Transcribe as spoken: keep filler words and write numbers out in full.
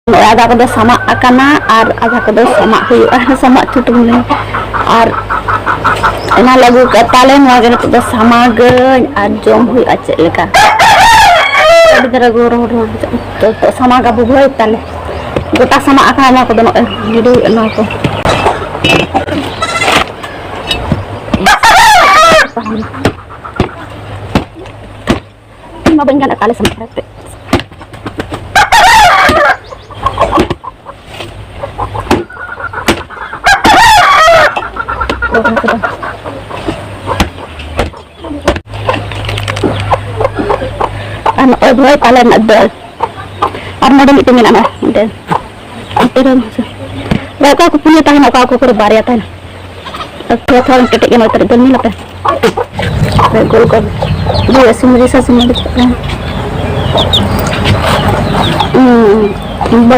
ᱱᱚᱜᱼᱚᱭ ᱟᱫᱷᱟ ᱠᱚᱫᱚ ᱥᱟᱢᱟᱜ ᱟᱠᱟᱱᱟ ᱟᱨ ᱟᱫᱷᱟ ᱠᱚᱫᱚ ᱥᱟᱢᱟᱜ ᱦᱩᱭᱩᱜᱼᱟ, ᱥᱟᱢᱟᱜ ᱪᱷᱩᱴᱟᱹᱣ ᱞᱮᱱ᱾ ᱟᱨ ᱚᱱᱟ ᱞᱟᱹᱜᱩ ᱠᱟᱜ ᱛᱟᱞᱮ ᱱᱚᱣᱟ ᱜᱮ ᱱᱤᱛᱚᱜ ᱫᱚ ᱥᱟᱢᱟᱜᱟᱹᱧ ᱟᱨ ᱡᱚᱢ ᱦᱩᱭᱩᱜᱼᱟ ᱪᱮᱫ ᱞᱮᱠᱟ᱾ ᱟᱹᱰᱤ ᱫᱷᱟᱨᱟ ᱜᱚᱨᱚᱢ ᱨᱚᱦᱚᱲ ᱵᱩᱡᱷᱟᱹᱜ ᱠᱟᱱᱟ᱾ ᱛᱚ, ᱱᱤᱛᱚᱜ ᱥᱟᱢᱟᱜᱟ ᱵᱩᱵᱷᱟᱹᱭ ᱛᱟᱞᱮ᱾ ᱜᱚᱴᱟ ᱥᱟᱢᱟᱜ ᱟᱠᱟᱱᱟ ᱱᱚᱣᱟ ᱠᱚᱫᱚ, ᱱᱚᱜᱼᱚᱭ ᱜᱤᱰᱤ ᱦᱩᱭᱩᱜᱼᱟ ᱱᱚᱣᱟ ᱠᱚ᱾ ᱤᱧ ᱢᱟ ᱵᱟᱹᱧ ᱜᱟᱱᱮᱫ ᱛᱟᱞᱮ ᱥᱟᱢᱟᱜ ᱵᱟᱲᱟ ᱠᱟᱛᱮ᱾ ᱟᱨ ᱱᱚᱜᱼᱚᱭ ᱵᱷᱟᱹᱭ ᱛᱟᱞᱮ ᱨᱮᱱᱟᱜ ᱫᱟᱹᱞ᱾ ᱟᱨ ᱱᱚᱰᱮ ᱢᱤᱫᱴᱮᱱ ᱢᱮᱱᱟᱜᱼᱟ, ᱢᱤᱫᱴᱮᱱ᱾ ᱚᱱᱛᱮ ᱨᱮ ᱢᱟᱥᱮ᱾ ᱵᱷᱟᱹᱭ ᱚᱠᱟ ᱠᱚ ᱯᱩᱱᱭᱟᱹ ᱛᱟᱦᱮᱱᱟ, ᱚᱠᱟ ᱠᱚ ᱠᱚᱨᱮ ᱵᱟᱨᱭᱟ ᱛᱟᱦᱮᱱᱟ᱾ ᱟᱨ ᱛᱷᱚᱲᱟ ᱛᱷᱚᱲᱟ ᱠᱮᱴᱮᱡ ᱜᱮ ᱱᱚᱛᱮ ᱨᱮ ᱫᱟᱹᱞ ᱧᱮᱞ ᱟᱯᱮ᱾ ᱵᱷᱟᱹᱭ ᱜᱳᱞ ᱜᱳᱞ᱾ ᱵᱷᱟᱹᱭ ᱥᱤᱢ ᱨᱤᱥᱟ ᱥᱤᱢ ᱨᱤᱥᱟ᱾ ᱦᱩᱸ᱾